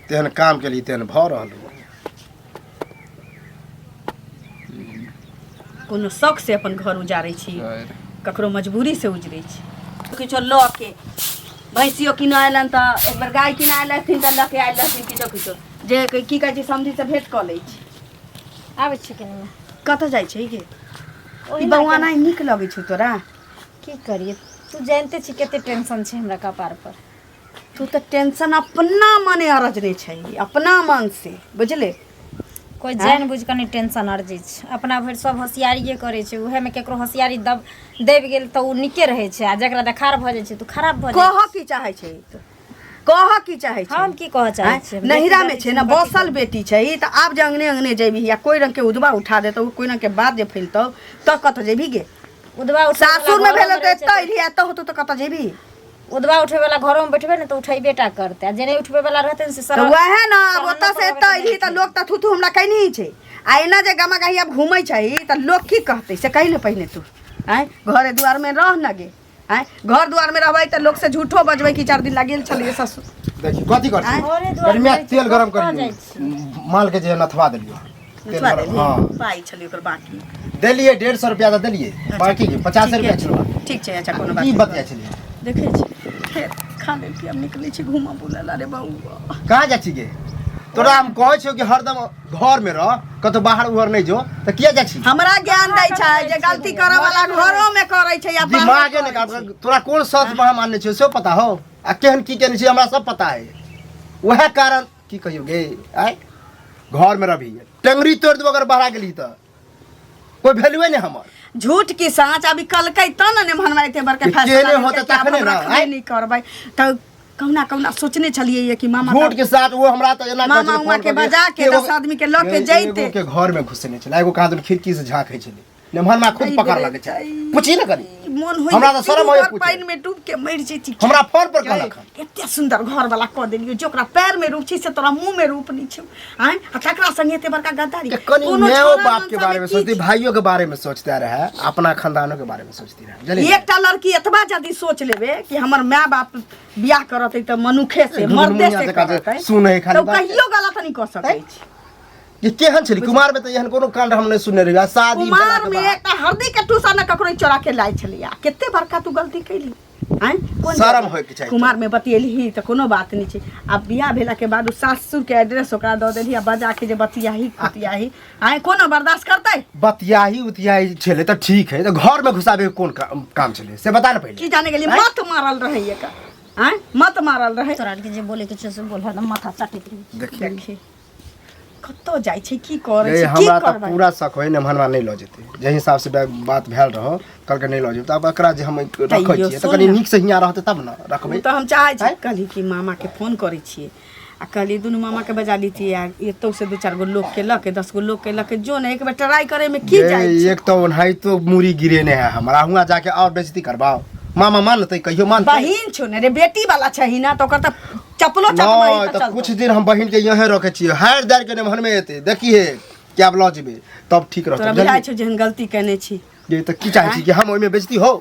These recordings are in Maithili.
तेहन काम केली तेहन भऽ रहल हो। कोनो शौक से अपन घर उजारै छी ककरो मजबूरी से उजरै छी किछो लऽ के भैंसियो किना अयलनि तऽ एक बेर गाय किना आयल रहथिन तऽ लऽ के आयल रहथिन किछो किछो जे की कहै छै समधि से भेंट कऽ लै छी आबै छी कनि कतऽ जाइ छै गे ई बौआ नहि नीक लगै छौ तोरा की करिए तू जानिते छी कते टेंशन छै हमरा कपार पर तू तऽ टेंशन अपना मने अरजने छै अपना मन से बुझले कोइ जानि बुझि कऽ नहि टेंशन अरजै छै अपना भरि सब होशियारिए करै छै उएहमे ककरो होशियारी दब दबि गेल तऽ ओ नीके रहै छै आ जकरा देखार भऽ जाइ छै तऽ ओ खराब भऽ जाइ कहऽ की चाहै छै तू कहऽ की चाहै छै हम की कहऽ चाहै छियै नैहरा में छै ने बसल बेटी छै तऽ आब जे अंगने अंगने जेबही या कोई रंग के उदबा उठा देतौ कोई रंग के बात जे फैलतौ तऽ कतऽ जेबही गे उदबा उठबै सासुर में वाला भेल घरोमे तऽ रहै छै एतऽ एलही एतऽ होतौ तऽ कतऽ जेबही उदबा उठबै वाला घरोमे बैठबै ने तऽ उठैबे टा करतै आ जे नहि उठबै वाला रहतै ने से तऽ सरल वएह ने आब सरल ओतऽ से पर एतऽ अबै एलही तऽ लोक तऽ थू थू हमरा कहनी छै आ एना जे गामा गाही आब घूमै छै तऽ लोक की कहतै से कही ने पहिने तू आँय घरे दुआरमे रह न गे आँय घर दुआरमे रहबै तऽ लोक से झूठो बजबै कि चारि दिन लागल छलियै ससुर देखी कथी कर आँय? घरे दुआर गर्मिया रहै छै, तेल गरम कतऽ करियौ जाइ छी? माल के जे नथवा देलियौ तेल नथवा गरम देलियै? हाँ पाइ छलै ओकर बाकी देलियै 150 रुपया तऽ देलियै बाकी के 50 ठीके रुपया छै। छलौ ठीक छै अच्छा कोनो बात की नहि। बतिया छलियै देखै छी फेर खा लेलकै आब निकलै छी घूमऽ बुलऽ ला रे बौआ कहाँ जाइ छी गे तोरा हम कहै छियौ कि हरदम घर में रह कतौ बाहर उहर नहि जो तऽ किया जाइ छी हमरा ज्ञान दै छै जे गलती करऽ वाला घरो में करै छै या बाहरो दिमागे नहि करै काम छै। तोरा कोन सच पर हम मानने छियौ सेहो पता हो आ केहन की केने छियै हमरा सब पता है वएह कारण की कहियौ गे आय घर में रही टेंगरी तोड़ देबो अगर बाहर गेली तऽ कोई वैल्यूए नहीं हमर झूठ की साँच अभी कलकै तब ने नेमहनवा एते बड़के कि फैसला केने लेलकै होतै कि आब तखने हम ने, रखबे आँय? नहि करबै तऽ कहुना कहुना सोचने छलियै ये कि मामा झूठ के साथ वो हमरा तऽ एना मामा कहै छलै उमा फोन के कऽ बजा के एगो- 10 आदमी के लऽ के एगो जैते। के घर में घुसने छलै एगो कहाँ खिड़की से झाँकै छलै नेमहन माँ खुद पकड़ लगे छै पूछी ने कनी मोन होइ हमरा तऽ शरम होइए पूछे। पानि में डूब के मरि जैती हमरा फोन पर कहलक हन। एते सुंदर घर वाला कऽ देलियौ जे ओकरा पैर में रूप छै से तोरा मुंह में रूप नहि छौ आँय आ तकरा संगे एते बड़का गद्दारी के कनी कोनो मायो छोड़ा बाप के मनसा बारे में की सोचती भाइयों के बारे में सोचते रहे अपना खानदानों के बारे में सोचती रहे बुझलियै? एकटा लड़की एतबा यदि सोच लेबे कि हमर माय बाप बियाह करतै तऽ मनुखे से मर्दे घुनमुनिया से जकाँ जे करतै सुनै खाली तऽ ओ बात। कहियो गलत नहि कऽ सकै छै ये केहन छली कुमार में तऽ एहन कोनो कांड हम नहि सुनने रहियै आ शादी भेला कुमार के में बाद एकटा हरदी के टूसा ने ककरो चोरा के लाइ छलियै कते बड़का तू गलती कैली आँय कोन शरम जगह? होइके चाही कुमार में बतियेलही तऽ कोनो बात नहि छै आब बियाह भेला के बाद ओ सासुर के एड्रेस ओकरा दऽ देलही आ बजा के जे बतियाही खुतियाही आँय कोनो बर्दाश्त करतै बतियाही उतियाही छलै तऽ ठीक है तऽ घर में घुसाबे के कोन काम छलै से बता ने पहिले की जाने गेली मत मारल रहै एकर आँय मत मारल रहै तोरा आरके जे बोले के छै से बोल हरदम माथा चाटैत रहै देखी देखी कतऽ जाइ छै की करै रे छै की हमरा तऽ करबै पूरा शक होइ ने हमरा नहि लऽ जेतै जाहि हिसाबसँ बात भेल रहो कहलकै नहि लऽ जेबै तऽ आब एकरा जे हम रखै तैयो छियै तऽ सुन कनि ने। नीकसँ हियाँ रहतै तब ने रखबै ओ तऽ हम चाहै छी कहली कि मामाके फोन करै छियै आ कहली दुनू मामाके बजा लीतियै आ एतौ से दू चारि गो लोकके लऽ के 10 गो लोकके लऽ के जो ने एक बेर ट्राई करैमे की गे, जाइ छै एक तऽ ओनाहितो मूड़ी गिरेने है हमरा हुआँ जाके और बेइज्जती करबाओ मामा मानतै कहियो मानतै बहिन छौ ने रे बेटी वाला छही ना तऽ ओकर तऽ चप्पलो चटबै नहि तऽ तऽ कुछ दिन हम बहिन के यहीं रखे छियै हारि दारि के नेमहन में एतै देखिए कि आब लऽ जेबै तब ठीक रहतै तोरा बुझाइ छौ जेहन गलती केने छी ये तऽ की चाहै छी कि हम ओहिमे बेइज्जती हो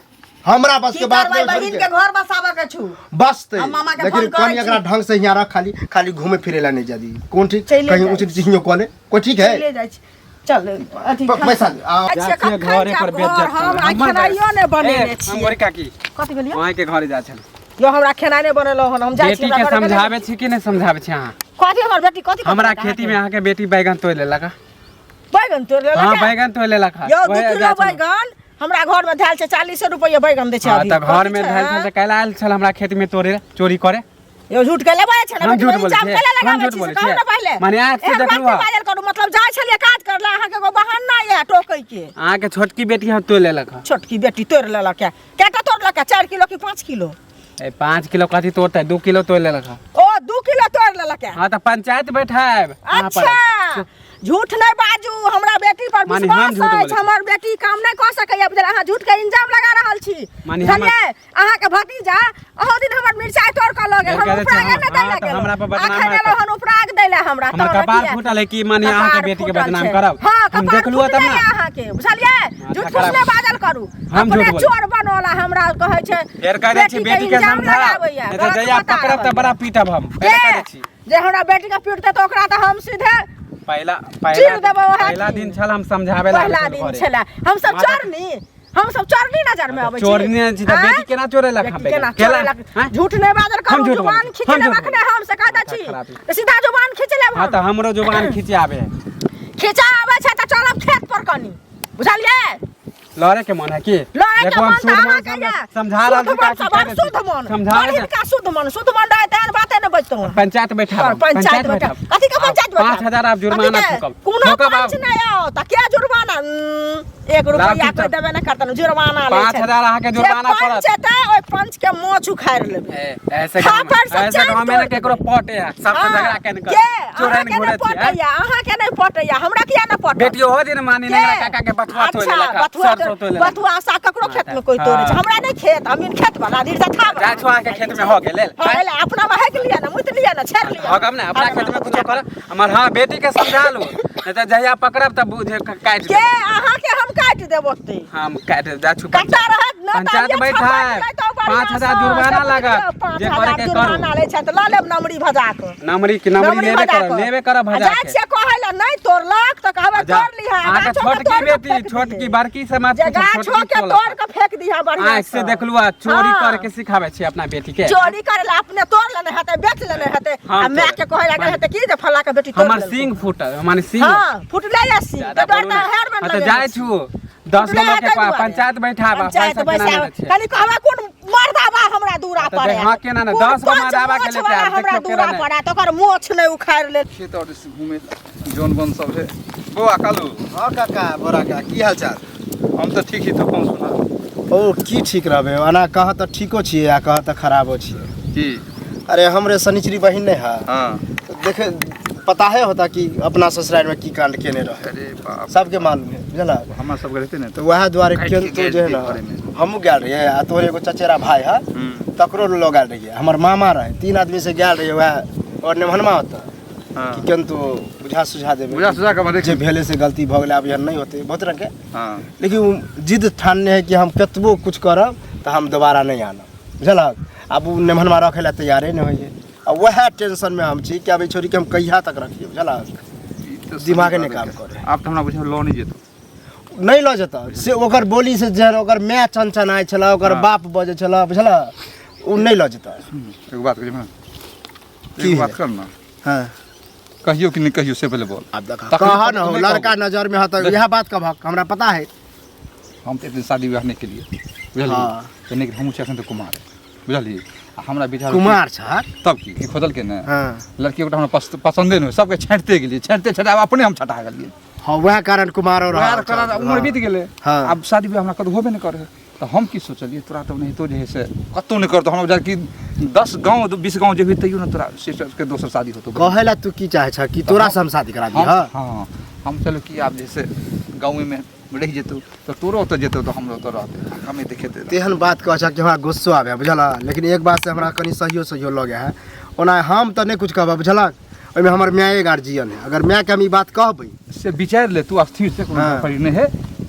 हमरा बस की के बात करबै नहि बहिन छोड़ि के घर बसाबऽ के छौ बसतै हम मामा के लेकिन फोन करै कनि एकरा छी। ढंग से हियाँ रख खाली खाली घूमे फिरे ला नहीं जादी कोन ठीक चलि कहीं जाइ ऊँच नीच हियाँ कऽ ले कोई ठीक है चले जाइ छी चल अथी पैसा दे, आ- अच्छा जाइ छियै कखन घरे जायब पर घर बेइज्जत हम करब। आइ हमर खेनाइयो नहि ए, बनेने हम छियै गोरी काकी कथी भेलियै अहाँ के घरे जा छल यो हमरा खेनाइ नहि बनेलहुँ हन हम जाइ छी बेटी हमरा के घरे गेलै। समझाबै छी कि नहि समझाबै छी अहाँ कथी हमर बेटी कथी हमरा खेती में अहाँ के बेटी बैगन तोड़ लेलक बैगन तोड़ लेलक हाँ बैगन तोड़ लेलक यौ 2 किलो बैगन हमरा घर में धैल छै 40 रुपये बैगन दै छै हाँ अभी तऽ घर में कथी छै, धैल छल तऽ काल्हि आयल छल हमरा खेत में तोड़े चोरी करे यौ झूठ के लेबै छै ने हम बेटी झूठ बहिन बोलै चाप छियै, केला हम लगाबै झूठ छी से बोलै कहू छियै। ने पहिले माने आँख से एहन बात देखलहुँ नहि हँ। बाजल करू मतलब जाइ छलियै काज करला अहाँके एगो बहाना यऽ टोकै के अहाँ के छोटकी बेटी हम तोड़ लेलक हँ। छोटकी बेटी तोड़ि लेलक यऽ कएटा तोड़लक यऽ 4 किलो कि 5 किलो ए 5 किलो कथी तोड़तै 2 किलो तोड़ लेलक हँ। ओ 2 किलो तोड़ि लेलक यऽ हाँ तऽ पंचायत बैठायब अहाँ पर। अच्छा झूठ नहि बाजू हमरा बेटी पर माने हम विश्वास झूठ बोलै अछि छी। हमर बेटी काम नहि कऽ सकैया बुझल अहाँ झूठ के इंजाम लगा रहल छी माने हम- बुझलियै अहाँके भतीजा अहो दिन हमर मिरचाइ तोड़ कऽ लऽ गेल कह हम दै छै, उपराग नहि हाँ, दै तऽ हमरा पर बदनाम अखन हैत। एलहुँ हन उपराग दै लए हमरा हमर तहन कपार किया? फूटल है कि माने अहाँके कपार बेटी के फूटल बदनाम छै। करब हाँ हम कपार देखलहुँ तब फूटलै ना अहाँके बुझलियै झूठ खराब। फूस नहि बाजल करू हम झूठ अपने बोलै। चोर बनल आ हमरा कहै छै फेर कह दै छी बेटी के इल्जाम समझा लगाबैया, नहीं तऽ गलत जहिया बता पकड़ब तऽ रहल बड़ा पीटब हम के? पहिले कह दै छी जे हमरा बेटी के पीटतै तऽ ओकरा तऽ हम सीधे पहला चीर पहला देबै ओएह पहला दिन। दिन छल हम समझाबे ला पहिला दिन छलै हमसब चोरनी हमसब चोरनी नजर में अबै छी चोरनी छी तऽ आँय? बेटी केना चोरेलक बेटी केना चोरेलक? झूठ नहि बाजल हम करू झूठ जुबान बोलै छी। खींच हम लेब झूठ अखने हम से कह दै छी माथा खराब है। तऽ सीधा जुबान खींच लेब हाँ हम तऽ हमरो जुबान खिंचाबे है खींचा आबै छै तऽ चलब खेत पर कनी बुझलियै लड़े के मन है की लड़े के देखो हम मन तऽ शुद्ध मन अहाँके यऽ। समझा रहल शुद्ध छी मन काकी सब हम कह दै छी। शुद्ध मन समझा रहल छी। हिनका शुद्ध मन शुद्ध मन रहै तेहन बाते नहि बजतहुँ पंचायत बैठा पंचायत बैठा कथी के पंचायत बैठा 5000 आप जुर्माना ठोकब कोनो ठोकब पंच आप नहि आओ तऽ के जुर्माना एक रुपैआ कोई देबे नहि करतन जुर्माना लै छै 5000 अहाँके जुर्माना जे पड़त। पंच एतै ओहि पंच के मोछ उखाड़ि लेबै ए, ऐसे थापड़ गाँव में से ऐसे चारि गाँव में तोड़ि ने केकरो पटे है सबसे झगड़ा केने कर के चोरैन अहाँके घुरै नहि छी हैं? पटैया अहाँके नहि पटैया हमरा किया नहि पटत बेटी ओहो दिन मानी के? ने काका के बथुआ तोड़ि अच्छा, लेलक बथुआ सरसों तोड़ि लेलक बथुआ सा ककरो खेत में कोई तोड़े छै हाँ। हमरा नहि खेत अमीन खेत वाला धीर जथा जाइ छौ अहाँके खेत में हो गेल हो गेलै अपना में हेक लिअ ने मुति लिअ ने छेड़ लिअ हगम ने अपना खेत में कुछो कर हमर हाँ बेटी के समझा लू नहीं तऽ जहिया पकड़ब तब बुझे काटि के देब अहाँके हम काटि देब ओते हम काटि देब जा छु कट्टा रहत न तऽ पंचायत अबिये बैठा छप्पा है। गेलै तऽ बढ़िआँ 5000 सँ। जुर्माना से लागत। बुझियौ, पाँच जे करे हजार के जुर्माना करू। लै छै तऽ लऽ लेब नमरी भजा कऽ नमरी के नमरी लेबे भजा करब कऽ। लेबे करब आ भजा जाइ के छियै कहै लए नहि तोड़लक तऽ कहबै जा। तोड़ लिहऽ अहाँके गाछो के छोटकी तोड़ कऽ बेटी फेंक छोटकी दिहे। बड़की से मत जे पूछू, गाछो छोटकी के तोड़लक। तोड़ कऽ फेंक दिहा बढ़िआँ आँखि से देखलू आ चोरी हाँ। करके सिखाबै छी अपना बेटी के चोरी करे ला अपने तोड़ लेने हेतै बेच लेने हेतै हम आ माय के कहै लागल हेतै की जे फल्ला के बेटी तोड़ हमर लेलकै। सिंह फूटल माने सिंह हाँ फुटले या सिंह ज्यादा तऽ डर बोलू तऽ नहि। हेयर बन हाँ, तऽ लगेने जाइ छी। छु 10 गो फुटले लोग के हेतै दुआरे। पंचायत बैठाबा पंचायत पैसा केना बैसाबा लेने छियै कनि कहबै कोन मर्दाबा हमरा दूरा तऽ पर देख, आयल। हाँ, केना ने, कोन 10 गो पंच मर्दाबा के मोछ लेके वाला आयल, हमरा देखियौ दूरा केना ने। पर आयल, तऽ ओकर मोछ नहि उखाड़ि लेल खेत और घूमे जौन बन सब है बौआ कालू हाँ काका बोरा का की हाल चाल हम तऽ ठीक ही तो कौन सुना ओ की ठीक रहबे ओना कह तऽ ठीको छियै आ कह तऽ खराबो छियै की अरे हमरे शनिचरी बहिन नहीं है हाँ तो देखे पता है होता कि अपना ससुराल में की कांड केने रहे अरे बाप सबके मालूम है बुझला हमरा सबके रहते ने तो वएह दुआरे काटि के केन तो गेल जे है रहियै घरेमे। ना हमहूँ गेल रहियै आ तोहर एगो चचेरा भाई है हम्म, तकरो लऽ गेल रहियै हमर मामा रहे तीन आदमी से गेल रहियै वएह और नेमहनमा होता हाँ कि केन तो बुझा सुझा देबै बुझा सुझा के जे देख भेले से गलती भऽ गेलै आब एहन नहि होतै बहुत रंगके हाँ लेकिन ओ जिद ठानने है कि हम कतबो कुछ करब तऽ हम दोबारा नहि आनब बुझलक आब ओ नेमहनमा रखै लए तैयारे नहि होइए आ वएह टेंशनमे हम छी कि आब ई छोरीके हम कहिया तक रखियै बुझलक ई तऽ सही दिमागे नहि बात काम है। करे। आब तऽ हमरा बुझायल लऽ नहि जेतौ नहि लऽ जेतऽ से ओकर बोली से जे ओकर माय चनचनाइ छलै ओकर हाँ। बाप बजै छलै बुझलक ओ नहि लऽ जेतऽ एगो बात कहियो की एगो बात है? कर ना हाँ कहियो कि नहि कहियो से पहिले बोल आब देखा तखन कह तऽ न हो नहि लड़का कहबो। नजरमे हत देख। इएह बात कहबक हमरा पता है हम तऽ एते शादी विवाह नहि केलियै बुझलियै हाँ। तऽ नहि हमहूँ छी एखन तऽ कुमार बुझलियै आ हमरा विचार कुमार छ तब की की खोजलकै ने हाँ लड़की गोटा हमरा पसन्दे नहि सबके छाँटिते गेलियै छाँटिते छाँटिते आब अपने हम छटा गेलियै हाँ वएह कारण कुमारो वएह रहल कारण उम्र बीत गेलै हाँ। आब शादी विवाह हमरा कतहु होबे नहि करै तऽ हम की सोचलियै तोरा तऽ ओनाहितो जे है से कतहु नहि करतौ हमरा बुझायल कि 10 गाँव 20 गाँव जेबही तैयो ने तोरा सिस्टरके दोसर शादी होतौ कहै ला तू की चाहे छ कि तोरा से हम शादी करा दी हम हाँ हाँ हम चलू कि आब जे से गाँवेमे रहि जेतौ तऽ तोरो ओतऽ जेतौ तऽ हमरो ओतऽ रहतै हमे देखेतै तेहन बात कहै छ कि हमरा गुस्सो आबै बुझल लेकिन एक बात से हमरा कनि सहियो सहियो लगे है ओना हम तऽ नहि कुछ कहबै बुझलक ओहिमे हमर माये गार्जियन है अगर मायके हम ई बात कहबै से विचारि ले तू स्थिर से कोनो हाँ। परी नहि है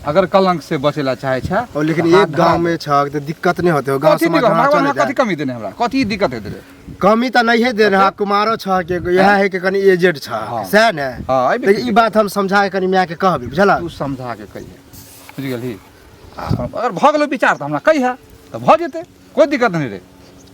अगर कलंक से बचे ला चाहे छै और लेकिन तऽ हाथ एक गांव धरा में छक तऽ दिक्कत नहीं होते हो गांव कथी समाज दिक्कत हमरा हमरा चले हमरा कथी जाए कमी देने हमरा कथी दिक्कत हेतै रे कमी तऽ नहीं देने हा कुमारो छ के इएह है कि कनि एजेड छ हाँ। सएह ने हाँ, एहिमे लेकिन की ई बात हम समझा के कनि माय के कहबै बुझल तू समझा के कहिहे बुझि गेलही आ अगर भऽ गेलो विचार तऽ हमरा कहिहे तऽ भऽ जेतै कोइ दिक्कत नहि रे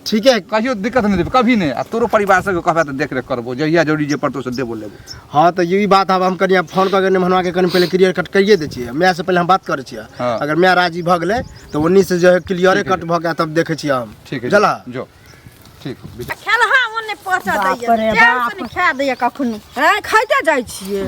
ठीक है कहियो दिक्कत नहि देबै कभी नहि आ तोरो परिवार सबके कहबै तऽ देख रेख करबो जहिया जरूरी जे पड़तौ से देबो लेबो हाँ तऽ ई बात आब हम कनि आब फोन कऽ के निमहनवा के कनि पहिले क्लियर कट करिए दै छियै माय से पहिले हम बात करै छियै हाँ। अगर माय राजी भऽ गेलै तऽ ओन्नी से जे है क्लियरे ठीक है। कट भऽ गेल तब देखै छियै हम ठीक है बुझलह जो ठीक खेलहा ओने पहुंचा बाप दैया रे चैन बाप। से नहि खा दैया कखनो हैं खाइते जाइ छियै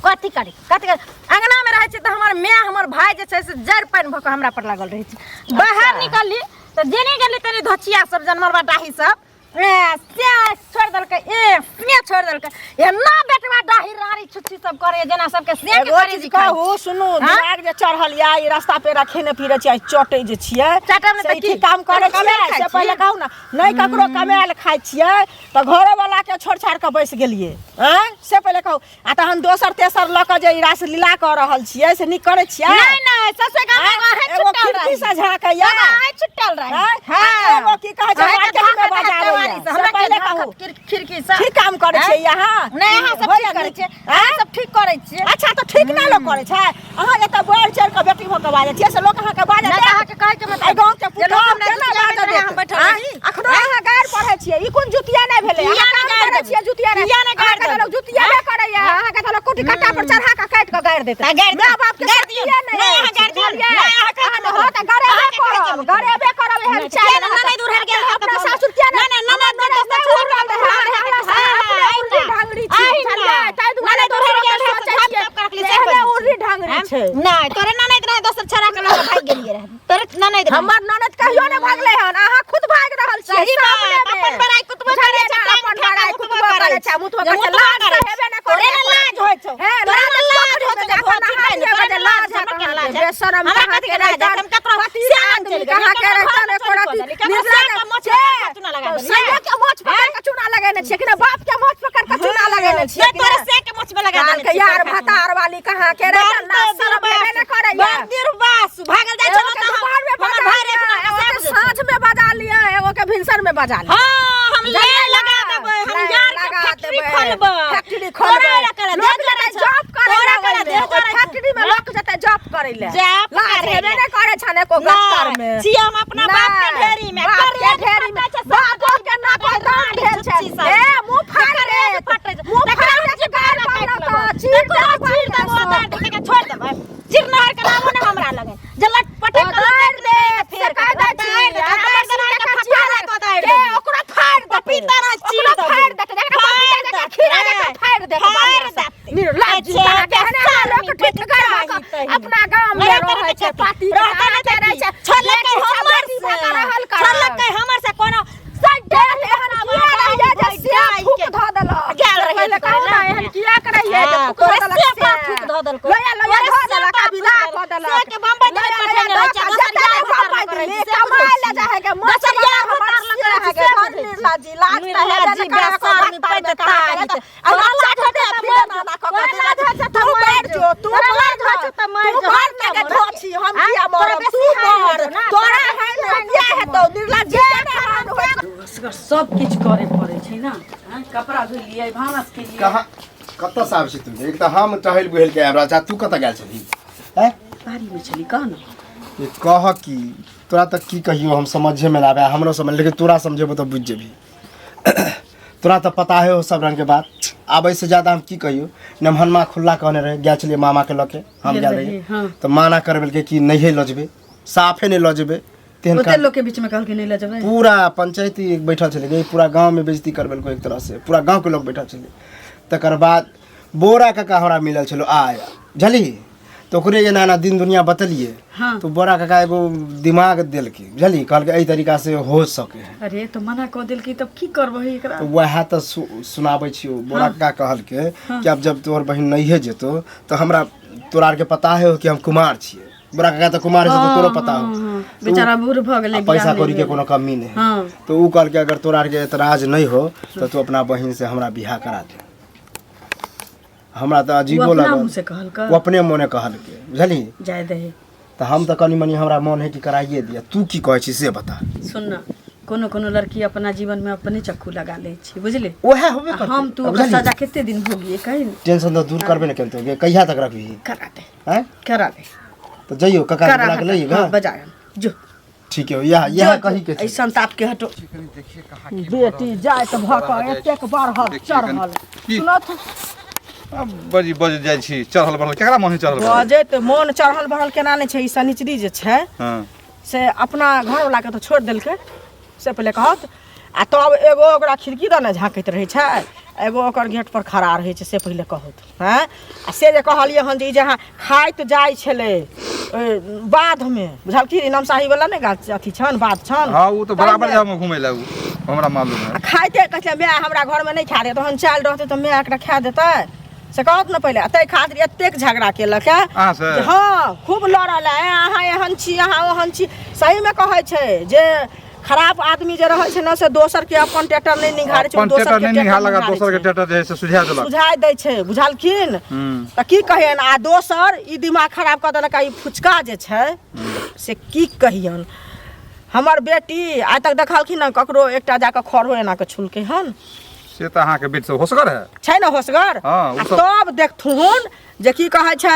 कथी करी कथी करी अंगना में रहै छै तऽ हमर माय हमर भाय जे छै से जड़ि पानि भऽ कऽ हमरा पर लागल रहै छै बाहर निकलली तऽ जेने गेली तेने धोचिया सब जनमरबा डाही सब ए से छोड़ि देलकै ए से छोड़ि देलकै। एना बेटवा डाही राड़ी छुच्छी सब करे जेना सबके से के एगो करे चीज जी खाइ। कहू सुनू, हाँ? दिमाग जे चढ़ल या ई रास्ता पेरा खेने पीरे छियै, चटै जे छियै, चटब ने से तऽ ई की? ठीक काम करै ककरो कमायल छियै खाइ से पहिले छियै? कहू ने। नहि ककरो कमायल खाइ छियै तऽ घरो वाला के छोड़ छाड़ कऽ बैस गेलियै, आँय, से पहिले कहू। आ तहन दोसर तेसर लऽ कऽ जे ई रासलीला कऽ रहल छियै से नीक करै छियै? नहीं नहीं, ससुर गाँव में एगो अहें एगो छुट्टल खिड़की रही। से झाँकैया। एगो अहें छुट्टल रही। आँय? हाँ। एगो की कहै छै, अहें के मार्केट में झाँकत रहत बजाबैया। केवाड़ी से, से हमरा के पहिले झाँकत कहू। खिड़की से। ठीक काम करै छियै अहाँ? नहीं, अहाँ सब होइया ठीक करै नीक? छियै। अहाँ सब ठीक करै छियै। अच्छा, तऽ ठीक ना लोक करै छै? अहाँ एतऽ बढ़ि चढ़ि कऽ बेटी भऽ कऽ बाजै छियै से लोक अहाँके बाजऽ नहि तऽ देत? अहाँके कहैके मतलब एहि गाँव के जे लोक पुतोहु हमरा केना जुतिया बाजऽ बैठल रहै, देत? हम बैठल आँय? रही। अखनो अहाँ गारि पढ़ै छियै, ई कोन जुतिया नहि भेलै? किया अहाँ नहि काम गारि करै देबै? छियै, जुतिया नहि। किया नहि गारि अहाँके तऽ देबै? लोक जुतिया नहि करैया, अहाँके तऽ लोक कुटी कट्टा पर चढ़ा कऽ काटि कऽ गारि देतै। तऽ गारि माय बाप के गारि दियौ। शक्तिये नहि नहि, अहाँ अछि, गारि दियौ। बुझलियै? नहि, अहाँ कहै के अहाँ हँ तऽ गरेबे अहाँके कहै के करब, मतलब। गरेबे करब एहन किया चालि नहि ननैद उड़हर गेल रहत अपना तऽ सासुर किया नहि, नहि, ननैद हमर दोसर ननैद छोड़ा उड़हर रहत, रहत, हमरा हमरा हाँ, अपने आहि उर्री ना। ढांगरी छी, आहि ना। बुझलियै? ताहि दुआरे ननैद उड़हर दोसरो गेल के रहत तऽ सोचै झाँप छियै तोप कऽ रखली, जे से एहने बजै उर्री ढांगरी छै। नहि, तोरे ननैद रहे, दोसर छोड़ा के लऽ कऽ भागि गेलियै रहए। तोरे ननैद रहे। हमर ननद कहियो नहि भागलै हन, अहाँ खुद भागि रहल छियै सही बात, सामने मे। अपन बड़ाई कुतबो करै बुझलियै छै, ने, टांग अपन उठा कऽ बड़ाई मुतबो कुतबो करै करै छै, मुतबो जे करै छै, मुतबो लाज करै तऽ छै। हेबे नहि तोरे करै ने लाज होइ छौ। हे, तोरे ने लाज लाज होइ छौ, पोखरि जे मे धोती जाकऽ पहिन, नहा तोरे लिअ, ने लाज लाज हमरा हैत के लाज अहाँके, हैत। बेशरम हमरा कहाँ कथी के के लाज हैत? रहितन, हम ककरो पति सियान आदमी चलि कहाँ गेलियै, के ककरो रहितन, घरमे एको चोरी कऽ रत्ती देलियै, ककरो निर्लज साया के मोछ पकड़ि कऽ चूना लगा तऽ देलियै। सैया के मोछ पकड़ि कऽ चूना लगेने छियै कि नहि? बाप के मोछ पकड़ि कऽ चूना लगेने छियै नहि, कि तोरे नहि? साया के मोछ में लगा काल देने के छियै, यार तोरा भतार वाली कहाँ के रहितन, लाज शरम हेबे नहि करैया। बड़ दुर्वास, भागल जाइ एगो छलहुँ के तऽ हम- दुपहर में हमर बजा भाय लिअ, एक एगो कसाय के बुझै छै। साँझ में बजा लिअ, एगो के भिनसर में बजा लिअ। हाँ, हम ले लगा देबै, हम ले यार के लगा फैक्ट्री देबै, खोलबै। फैक्ट्री तोरा खोलबै। करा लोक देह जेतै जरै छौ। जॉब करै तोरा लए करा ओहिमे, देह ओहि जरै छौ। फैक्ट्री में लोक जेतै जॉब करै लए। जॉब लाज करै हेबे लए। नहि करै छनि एको गत्तर में। छियै हम अपना बाप के ढेरी में। बाप के करेज ढेरी में। फटै छै, बाप के नाक दाम भेल छै। छुच्छी सब। ए, मुँह फाड़ि करेज देत। फटै छै। मुँह तकरा फाड़ि हम देत, जिबाना गारि काटि पड़लौ लेबौ। तऽ चीर तकरो देबौ चीर देबौ, बाप ओतऽ ढकेके छोड़ि देबै। चिरनहर के नामो ने हमरा लगे। जे लट पटक के दारि लटकि दे, देबै तऽ से फेर कहि दै छी। दारि देतै, हमर दारि देतै, सिर फटा चिया देतौ, दारि के देतै। ओकरा फाड़ि देतै। पपीता ना चीर ओकरा देबै। फाड़ि देतै, जकरा पपीता जकाँ खीरा जकाँ फाड़ि देतै फाड़ि बढ़िआँ सँ। देतै। निर्लज्ज अच्छा, कहाँ के एहने एहने लोक बेशर्मी, ठिठगर भऽ कऽ बेटा अपना गाम में रहतै रहै छै, तऽ पाती रहतै कहाँ तऽ के रहै की? छै। छोड़लकै बेटी सब हमर बेटी से। भऽ कऽ रहल करब। छोड़लकै हमर से कोनो सड्डे एहन किया रहियै जे से थूक धऽ देलक? गेल रहियै पहिले कहू ने, एहन किया के रहियै जे हाँ, थूक धऽ तोरे देलक से से? बाप थूक धऽ देलकौ। लोया लोया तोरे धऽ से देलक, बाप आ विदा थूक कऽ देलक। देलक। से के बम्बई दिल्ली लोया पठेने लोया रहै धऽ छै, कऽ दोसर जते यार ने भतार बम्बई करै दिल्ली, छै, से कमाय बुझै लए छी। जाइ है गे, मोछ दोसर वाला यार हमर भतार सिर करै है छै, गे, से धर बुझै छी। निर्लज्जी, लाज तऽ हेबे निर्लज्जी, ने करै एको बेशर्मी, भत्ता मे पैत कहाँ के तारी। रहतै। आ तोरा लाज लाज हेतै हेतै तऽ तऽ मरि मरि जो, जो। तोरा तोरा लाज लाज हेतै हेतै तऽ मरि मरि जो। जो, तू तोरा मर लाज जो, होइ छौ तऽ मरि तू जो, मर हम ने किया गे मरब? धोछी, हम आँय? किया तोरा मरब, बेसी तू हानि मर, हेतौ ना, तोरा तोरा हानि बेसी हानि किया हेतौ। हेतौ, निर्लज्जी केना हानि होइ छौ? असगर सब किछु करे पड़ै छै ने आँय, कपड़ा धोलियै, भानस केलियै। कहाँ कतऽ से आबै छी तू? एक तऽ हम टहल बुहल के आबि रहल छी, तू कतऽ गेल छलही? आँय? बाड़ीमे छली, कह ने। ये कह की तोरा तऽ की कहियौ, हम समझेमे नहि आबै हमरो समझ, लेकिन तोरा समझेबो तऽ बुझि जेबही। तोरा तऽ पता है हो सब रंगके बात, आब एहिसँ ज्यादा हम की कहियौ। नमहनमा खुल्ला कहने रहै, गेल छलियै मामाके लऽ के, हम गेल गेल रही, रहियै हाँ। तऽ माना करबेलकै कि नहिए लऽ जेबै, साफे नहि लऽ जेबै। तेहन ओते काम- लोकके बीचमे कहलकै नहि लऽ जेबै? पूरा पंचायती बैठल छलै गे, पूरा गाँवमे बेइज्जती करबेलकै एक तरहसँ, पूरा गाँवके लोक बैठल छलै। तकर बाद बोरा काका हमरा मिलल छलो आय, बुझलिही? तऽ ओकरे एना एना दिन दुनिया बतेलियै। हाँ। तऽ बोरा काका एगो दिमाग देलकै, बुझलिही? कहलकै एहि तरीकासँ हो सकै है। अरे तऽ मना कऽ देलकै तब की करबही एकरा? तऽ वएह तऽ सुनाबै छियौ। बोरा काका कहलकै कि आब जब तोहर बहिन नहिए जेतौ तऽ हमरा तोरा आरके पता है कि हम कुमार छियै। बोरा काका तऽ कुमार छै तऽ तोरो पता हो। हाँ, बेचारा बूढ़ भऽ गेलै, आ पैसा बियाह नहि कौड़ी के भेल। कोनो कमी नहि है। हाँ। तऽ उ कहलकै अगर तोरा आरके एतराज नहि हो तऽ तू अपना बहिन से हमरा बियाह करा दे। हमरा तऽ ओ अजीबो अपना लागल। मुँह से कहलकै? ओ अपने मोने कहलकै, बुझलही? जाय दही। तऽ हम तऽ कनि मनि हमरा मोन है कि कराइए दिअ। तू की कहै छी से बता। सुन न, कोनो कोनो लड़की अपना जीवन में अपने चक्कू लगा लै छै, बुझली? वएह होबे आ करतै। हम तू ओकर बुझलही? सजा कते दिन भोगिए कही ने। टेंशन तऽ दूर करबे ने केलतौ गे, कहिया तक रखबही? करा दे। आँय? करा दे। तऽ जइयौ काका के करा बुला के लइए। हाँ, गा बजा जो। ठीक है, यह यह जो, कही के एहि संताप के हटो। बेटी जाइत भऽ कऽ एतेक बढ़ल देखिए चढ़ल की? सुनत। अब बजी बज जाइ छी, चढ़ल बढ़ल केकरा मन है चढ़ल बढ़ल? बजैत मोन चढ़ल बढ़ल केना नहि छै? ई शनिचरी जे छै हाँ से अपना घरवलाके तऽ छोड़ि देलकै, से पहिले कहत। आ तब एगो ओकरा खिड़की दऽ ने झाँकैत रहै छै, एगो ओकर गेट पर खड़ा रहै छै, से पहिले कहत। हँ, आ से जे कहलियै हन जे ई जे अहाँ खाइत जाइ छलै ओहि बाधमे बुझलखिन इनाम साही वाला ने गाछ अथी छन बाध छन। हाँ वो तो बराबर ताहिमे- जाम घूमे ला उ हमरा मालूम है। आ खाइते कहै छै माय हमरा घरमे नहि खा दे, तहन चालि रहतै तऽ माय एकरा खा देतै से कहत ने पहिले। आ ताहि खातिर एतेक झगड़ा केलक है। अहाँ से? जे हँ खूब लड़ल है, अहाँ एहन छी अहाँ ओहन छी। सहीमे कहै छै जे खराब आदमी जे रहै छै ने से दोसर के अपन टेटर नहि निघारै छै, अपन दोसर टेटर के नहि टेटर निघालक आ निघारै दोसर के छै। टेटर जे है से सुझा देलक, सुझाय दै छै बुझलखिन। हम्म। तऽ की कहियन, आ दोसर ई दिमाग खराब कऽ देलक। आ ई फुचका जे छै से की कहियन, हमर बेटी आइ तक देखलखिन हन ककरो एकटा जाकऽ खरो एना कऽ छुलकै हन? से तऽ अहाँके बेटी सब होशगर है छै ने होशगर। हाँ, ओ आ सब- तब देखथुन जे की कहै छै,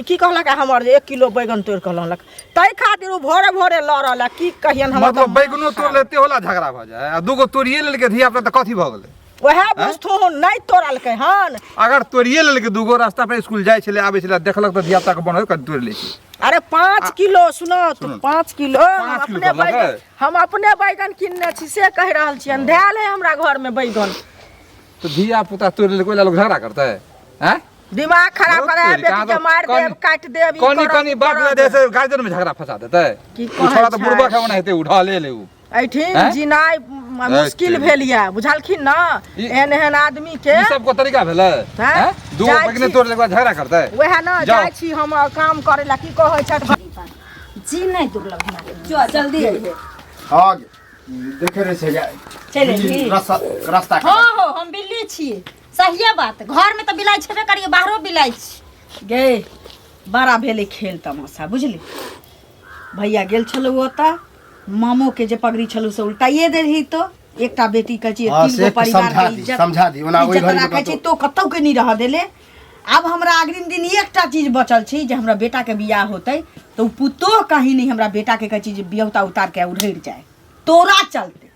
ई की कहलक हमर जे 1 किलो बैगन तोड़ि कऽ लनलक, ताहि खातिर ओ भोरे भोरे लड़ल। आ की कहियन हमर मतलब तऽ बैगनो तोड़ लेते होला झगड़ा भऽ जाए, आ दूगो तोड़िए लेलकै धिया पुता तऽ कथी भऽ गेलै? वएह बुझथुन नहि तोड़लकै हन। अगर तोड़िए लेलकै दूगो, रास्ता पर स्कूल जाइ छलै आबै छलै देखलक तऽ धिया पुता के बनल कनि तोड़ि लै छै। अरे 5 किलो सुनो तो, सुनू। 5 किलो हम 5 किलो अपने तोड़लकै? बैगन, हम अपने बैगन किनने छी से कहि रहल छियनि, धएल है हमरा घर में बैगन। तऽ धिया पुता तोड़ि लेलकै ओहि लए लोक झगड़ा करतै? आँय दिमाग खराब बहुत करे तोड़ि, बेटी कहाँ के तो मारि देब कनि- काटि देब ई कनि करब, कनि उ बात करब। लए जे से गार्जियन में झगड़ा फंसा देतै। की ओ कहै छोड़ा तऽ छै? बुड़बक है ओनाहिते उठा ले ले उ। एहिठिन हैं? जीनाइ मुश्किल तेरी। भेल यऽ बुझलखिन ने, एहन एहन आदमी के ई सब को तरीका भेलै? हैं? हैं? दूगो जाइ बैगने छी। तोड़ लेके बाद झगड़ा करतै? वएह ने जाओ। जाइ छी हम काम करे ला, की कहै छथि जी नहि दुर्लभ हमरा। चल जल्दी अइहे। हाँ देखे रहे छै चलि अयली। रास्ता रास्ता हँ हो, हम बिल्ली छी, सहिए बात। घर में तऽ बिलाइ छेबे करिए, बाहरो बिलाइ छी। गे बड़ा भेलै खेल तमाशा बुझली। भैया गेल छलौ ओतऽ, मामोके जे पगड़ी छलौ से उल्टाइए देलही। तो एकटा बेटी कहै छी हाँ, तीन से गो परिवार समझा के दी, इज्जत समझा दी। ओना ओहि इज्जत घड़ी मे राखै छै कतौ- तो कतौ के नहि रहऽ देले। आब हमरा अग्रिम दिन एकटा चीज बचल छै जे हमरा बेटाके बियाह होतै तऽ ओ पुतोह कहीं नहि हमरा बेटाके कहै छै जे बियौता उतार के उधरि जाय तोरा चलते।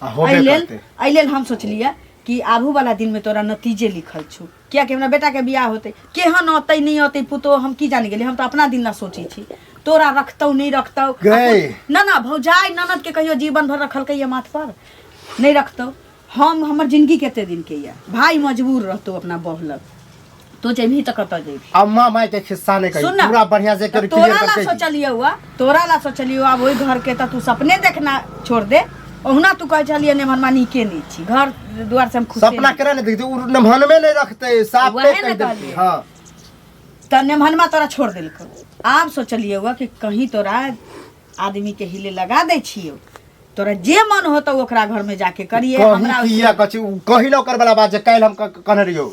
आ होबे एहि लेल करतै। एहि लेल हम सोचलियै कि आबू वाला दिनमे तोरा नतीजे लिखल छौ, कियाकि हमरा बेटाके बियाह होतै, केहन औतै नहि औतै पुतोह हम की जानि गेलियै। हम तऽ अपना दिन ला सोचै छी, तोरा रखतौ नहि रखतौ। गै। ना ना भौजाइ ननद के कहियो जीवन भर रखलकै ये माथ पर नहि रखतौ। हम हमर जिंदगी कते दिन के ये भाई मजबूर रहतौ अपना बहू लग, तो जेबही तऽ कतऽ जेबही? अम्मा माय के खिस्सा नहीं कही। सुन ना। पूरा बढ़िया से तऽ कर तोरा क्लियर ला करके सोचलियौ हुआ, तोरा ला सोचलियौ। आब ओहि घर के तऽ तू सपने देखना छोड़ दे। ओहुना तू कहै छलियै नेमहनमा नीके नहि छी, घर दुआर से हम खुश। सपना करे नहीं देखते, उ नमहन में नहीं रखते, साफ वएह पे ने कह देते। कहलियै। हां तऽ नेमहनमा तोरा छोड़ देलकौ। आब सोचलियौ हुआ कि कहीं तोरा आदमी के हिले लगा दै छियौ, तोरा जे मन होतौ ओकरा घर में जाके करिए। कहीं हमरा किया कछि कहीं ना ओकर वाला बात जे काल्हि हम कहने रहियौ,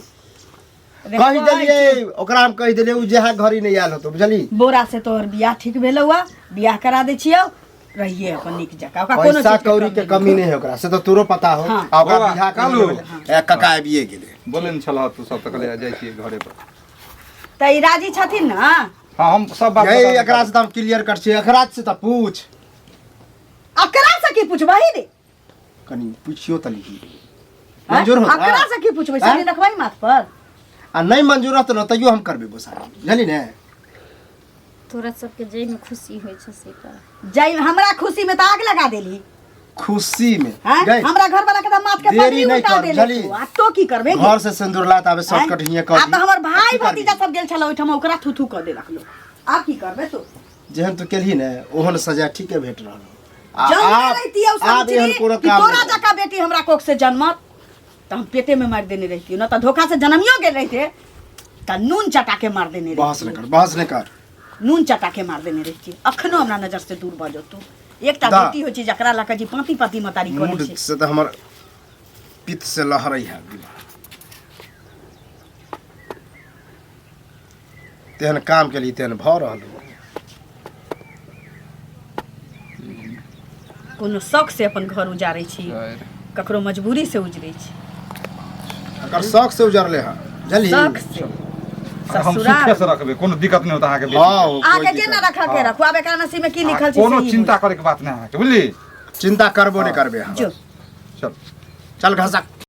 कहि देलियै ओकरा, हम कहि देलियै उ जेहा घड़ी नहीं आयल होतो बुझली। बोरा से तोहर बियाह ठीक भेलौ हुआ, बियाह करा दै छियौ, रहिए अपन नीक जकाँ, ओकरा कोनो पैसा चीज के कौड़ी के कमी नहीं है ओकरा, से तो तोरो पता हो। हाँ। आ ओकरा बौआ, बियाह कालू। ए काका आबिए गेलै। बोले ने छलह तू सब तऽ कहलियै जाइ छियै घरे पर। तऽ ई राजी छथिन ने? हाँ हम सब बात यही बता देब। एकरा से तऽ हम क्लियर कर छियै, एकरा से तऽ पूछ। अकरा से की पूछबही रे? कनी पूछियो तऽ लिखी आँय? मंजूर हो अकरा से की पूछबै? आँय? साड़ी रखबै माथ पर आ नहीं मंजूर रहत ने तैयो हम करबै बोसारी, बुझली ने? तोरा सबके जाहिमे खुशी होइ छै से कर। जाहि हमरा खुशी में तऽ आग लगा देली। खुशी में आँय? गई। हमरा घर वाला के तऽ माथ के देरी पगड़ी नहीं उल्टा कर, देले बुझली? तू। आ तो की करबे? घर से सिंदूर ला ताबे शॉर्टकट हिये कर आब तऽ हमर भाई की करबी? भतीजा सब गेल छल ओहिठाम, ओकरा थू थू कऽ देलक लोक। आब की करबे तू? जेहन तू केलही ने ओहन सजा ठीके भेट रहल हो। आ जन्म आब रहितियै आब एहन कोनो कि काम तोरा नहीं। जकाँ बेटी हमरा कोख से जन्मत तऽ हम पेटे में मारि देने रहितियै, न तऽ धोखा से जनमियो गेल रहिते तऽ नून चटा के मार देने बहस रहितियै। नहीं कर, बहस नहीं कर। नून चटा के मार देने रहितियै। अखनो हमरा नजर से दूर भऽ जतौ। एकटा दा। बेटी होइ छै जकरा लऽ कऽ जी पाँति पाँति मतारी करै मूड छै। से तऽ हमर पित्त से लहरै है दिमाग। तेहन काम के लिए तेहन भऽ रहल हो। कोनो शौक से अपन घर उजारै छी, ककरो मजबूरी से उजरै छी। अकर शौक से उजरले हँ, बुझलही? शौक से हम ससुराल सुखे से रखबै, कोनो दिक्कत नहि होत अहाँके बेटी हाँ के। कोई अहाँके जे दिक्कत ना रखऽ के रखू, आब एकरा नसीब में की लिखल छै कोनो से ही चिंता करे के बात नहि अहाँके, बुझली? चिंता करबो नहीं करबे हम। जो चल चल घसक।